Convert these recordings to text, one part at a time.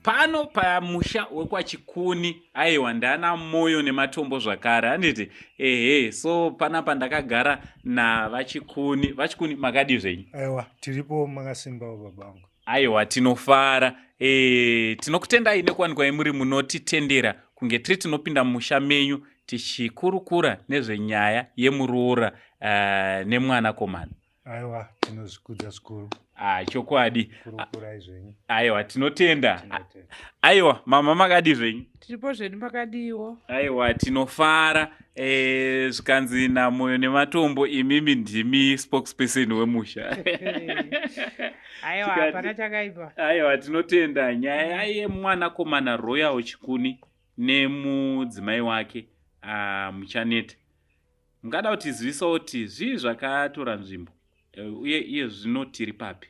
Pano pamusha wekwaChikuni, aiwa ndana Moyo nematombo zvakare, handiti? Ehe, so panapa ndakagara naVaChikuni. VaChikuni, makadii zvenyu? Aiwa, tiripo makasimbawo babangu. Aiwa, tinofara. E, tinokutendai nekuwanikwa muri munotitendera kunge tiri tinopinda mumusha menyu tichikurukura nezvenyaya yemuroora nemwanakomana. Aiwa, tinozvikudza zvikuru. Ah, chokwadi. Kurukurai zvenyu. Aiwa, tinotenda. Aiwa, mama makadii zvenyu? Tiripo zvedu, makadiwo? Aiwa, tinofara. E, zvikanzi naMoyo nematombo imimi ndimi spokesperson wemusha. Aiwa, hapana chakaipa. Aiwa, tinotenda. Nyaya yemwanakomana Royal Chikuni nemudzimai wake Muchaneta, mungada kutizivisawo kuti zvii zvakatora nzvimbo uye iye zvino tiri papi?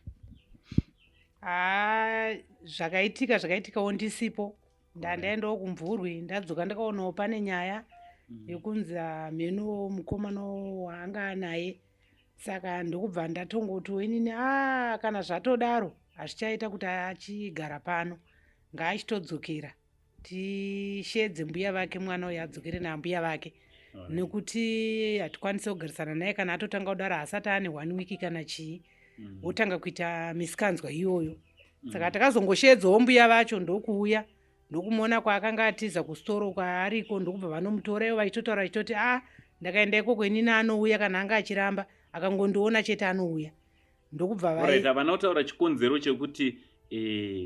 Haa, zvakaitika zvakaitikawo ndisipo. Ndandaendawo kuMvurwi, ndadzoka ndakaonawo pane nyaya yekunzi mheno mukomana waanga anaye, saka ndokubva ndatongotiwo inini, a kana zvatodaro hazvichaita kuti achigara pano, ngaachitodzokera, tishedze mbuya vake, mwana uyu adzokere naambuya vake, nekuti hatikwanisi kugarisana naye kana atotanga kudaro, haasati ane one week kana chii, wotanga kuita misikanzwa iyoyo. Saka takazongoshedzawo mbuya vacho, ndokuuya, ndokumuona kwaakanga atiza kusitoro kwaariko, ndokubva vanomutora ivo vachitotaura vachitoti, a ndakaenda ikoko inini anouya, kana anga achiramba akangondiona chete anouya. Ndokubva vai Havana kutaura chikonzero chekuti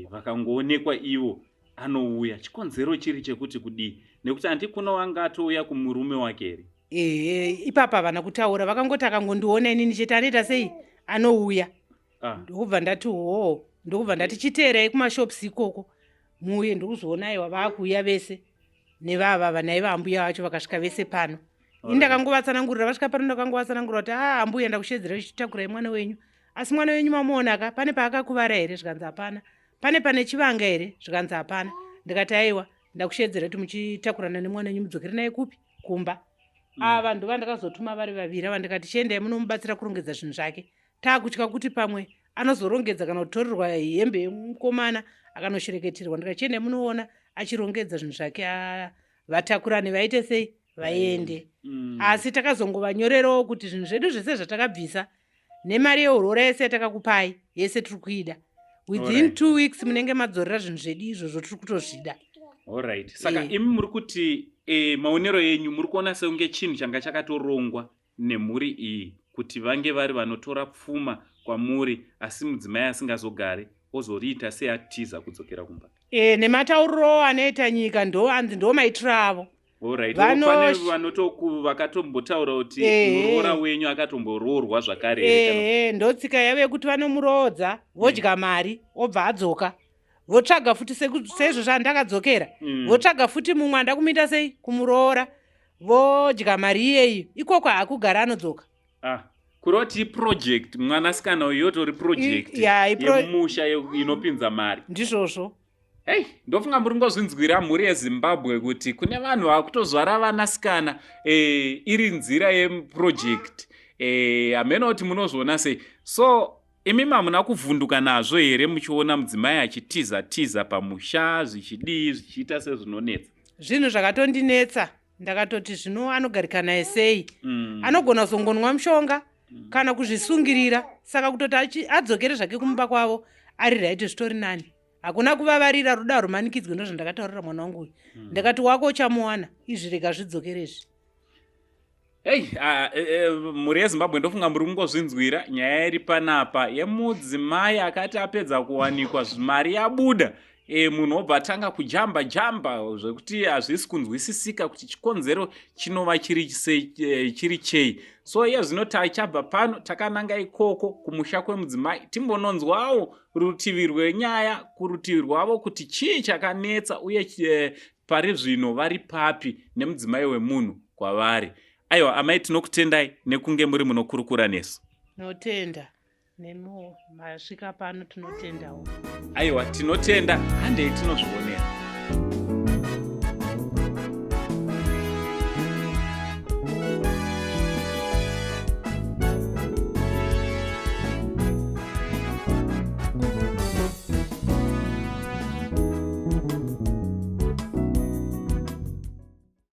vakangoonekwa ivo anouya, chikonzero chiri chekuti kudii? Nekuti handi kuno wanga atouya kumurume wake here? Ehe, ipapa havana kutaura, vakangoti akangondiona inini chete anoita sei, anouya. Ndokubva ndati hoo, ndokubva ndati chiteerai kumashops ikoko muuye. Ndikuzoona aiwa vaakuuya vese nevava vanai vaambuya vacho, vakasvika vese pano. Ini ndakangovatsanangurira, vasvika pano ndakangovatsanangurira kuti, a ambuya, ndakushedzera chitakurai mwana wenyu, asi mwana wenyu mamuona ka, pane paakakuvara here? Zvikanzi hapana. Pane pane chivanga here? Zvikanzi hapana. Ndikati aiwa, ndakushedzera kuti muchitakurana nemwana wenyu mudzokere naye kupi, kumba. Ava ndo vandakazotuma vari vaviri ava, ndikati chiendai munomubatsira kurongedza zvinhu zvake, taakutya kuti pamwe anozorongedza kana kutorerwa hembe yemukomana akanoshereketerwa. Ndikati chiendai munoona achirongedza zvinhu zvake, vatakurane vaite sei, vaende. Asi takazongovanyorerawo kuti zvinhu zvedu zvese zvatakabvisa nemari yeurora yese yatakakupai yese tiri kuida within 2 weeks, munenge madzorera zvinhu zvedu izvozvo, tiri kutozvida. Alright, saka imi muri kuti maonero enyu muri kuona sekunge chinhu changa chakatorongwa nemhuri iyi kuti vange vari vanotora pfuma kwamuri, asi mudzimai asingazogari ozoriita seatiza kudzokera kumba? E, nematauriro anoita nyika, ndo anzi ndo maitiro avo. Alright, pane vanotoku vakatombotaura kuti muroora wenyu akatomboroorwa zvakare here Ehe, ndotsika yavo yekuti vanomuroodza, vodya mari, obva adzoka, votsvaga futi seizvo zvandakadzokera, votsvaga futi mumwe anda kumuita sei, kumuroora, vodya mari iyeyi ikoko, haakugara, anodzoka. Ah, kuroti project, mwanasikana uyu yotori project Ya, yemusha inopinza mari. Ndizvozvo. Hei, ndofunga muri ngozvinzwira, mhuri yeZimbabwe, kuti kune vanhu vakutozvara vanasikana iri nzira yeproject. Hameno kuti munozviona sei. So imi hamuna kuvhunduka nazvo here muchiona mudzimai achitiza tiza pamusha, zvichidii, zvichiita sezvinonetsa? Zvinhu zvakatondinetsa, ndakatoti zvino anogarika naye sei? Anogona kuzongonwa mushonga kana kuzvisungirira, saka kutoti adzokere zvake kumba kwavo ari right, zvitori nani, hakuna kuvavarira rudo harumanikidzwe. Ndo zvandakataurira mwana wangu uyu, ndakati wako uchamuwana, izvi rega zvidzokere izvi. Hei, mhuri yeZimbabwe, ndofunga muri kungozvinzwira nyaya iri panapa yemudzimai akati apedza kuwanikwa mari yabuda, munhu obva atanga kujamba jamba zvekuti hazvisi kunzwisisika kuti chikonzero chinova chiri chiri chei. So iye zvino tachabva pano takananga ikoko kumusha kwemudzimai, timbononzwawo rutivi rwenyaya kurutivi rwavo kuti chii chakanetsa uye pari zvino vari papi nemudzimai wemunhu kwavari. Aiwa amai, tinokutendai nekunge muri munokurukura nesu. Tinotenda nemiwo masvika pano, tinotendawo. Aiwa, tinotenda, handei tinozvionera.